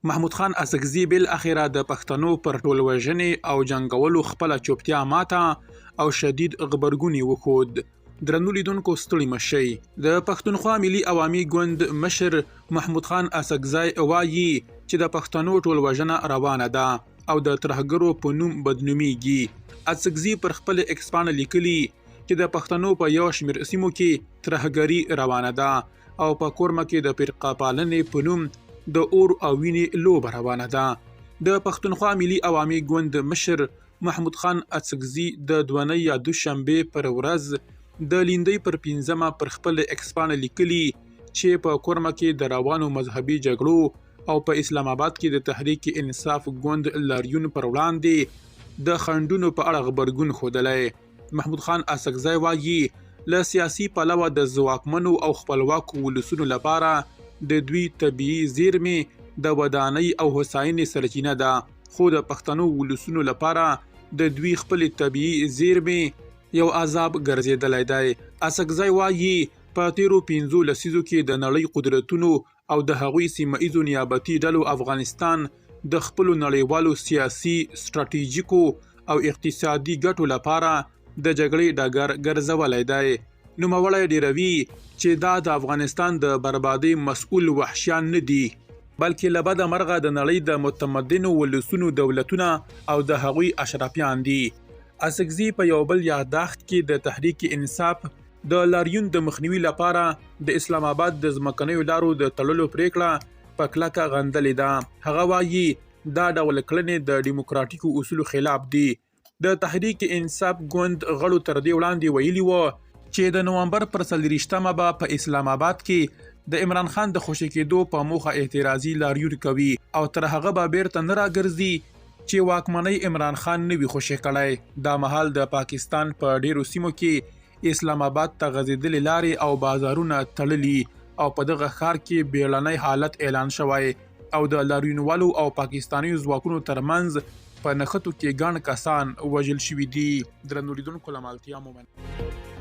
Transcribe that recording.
محمود خان اڅکزي بالاخره د پښتنو پر ټولوژنې او جنګولو خپله چوپتیا ماته او شدید غبرګون یې وښود. درنو لیدونکو ستړي مه شئ. د پښتونخوا ملي عوامي ګوند مشر محمود خان اڅکزی وايي چې د پښتنو ټولوژنه روانه ده او د ترهګرو په نوم بدنومېږي. اڅکزي پر خپلې ایکسپاڼه لیکلي چې د پښتنو په یو شمېر سیمو کې ترهګري روانه ده او په کورمه کې د فرقه پالنې په نوم د اور او وینې لوبه روانه ده. د پښتونخوا ملي عوامي ګوند مشر محمود خان اڅکزي د دونۍ یا دوشنبې پر ورځ د لیندۍ پر پنځمه پر خپلې ایکسپاڼه لیکلي چې په کورمه کې د روانو مذهبي جګړو او په اسلام آباد کې د تحریک انصاف ګوند لاریون پر وړاندې د خنډونو په اړه غبرګون ښودلی. محمود خان اڅکزی وايي، له سیاسي پلوه د ځواکمنو او خپلواکو ولسونو لپاره د دوی طبیعي زیرمې د ودانۍ او هوساینې سرچینه ده، خو د پښتنو ولسونو لپاره د دوی خپلې طبیعي زیرمې یو عذاب ګرځېدلی دی. اڅکزی وايي، په تېرو پنځو لسیزو کې د نړۍ قدرتونو او د هغوی سیمه ایزو نیابتي ډلو افغانستان د خپلو نړیوالو سیاسي، ستراتیژیکو او اقتصادي ګټو لپاره د جګړې ډګر ګرځولی دی. نوموړی ډېروي چې دا د افغانستان د بربادۍ مسؤل وحشیان نه دي، بلکې له بده مرغه د نړۍ د متمدنو ولسونو دولتونه او د هغوی اشرافیان دي. اڅکزي په یو بل یادداښت کې د تحریک انصاف د لاریون د مخنیوي لپاره د اسلام آباد د ځمکنیو لارو د تړلو پرېکړه په کلکه غندلې ده. هغه وايي، دا ډول کړنې د ډیموکراټیکو اصولو خلاف دي. د تحریک انصاف ګوند غړو تر دې وړاندې ویلي و چې د نومبر پر څلوېښتمه به په اسلام آباد کې د عمران خان د خوشې کېدو په موخه اعتراضي لاریون کوي او تر هغه به بېرته نه راګرځي چې واکمنۍ عمران خان نه وي خوشې کړی. دا مهال د پاکستان په ډېرو سیمو کې اسلام آباد ته غځېدلې لارې او بازارونه تړلي او په دغه ښار کې بیړنی حالت اعلان شوی او د لاریونوالو او پاکستانیو ځواکونو ترمنځ په نښتو کې ګڼ کسان وژل شوي دي. درنو لیدونکو له مالتیا مو مننه.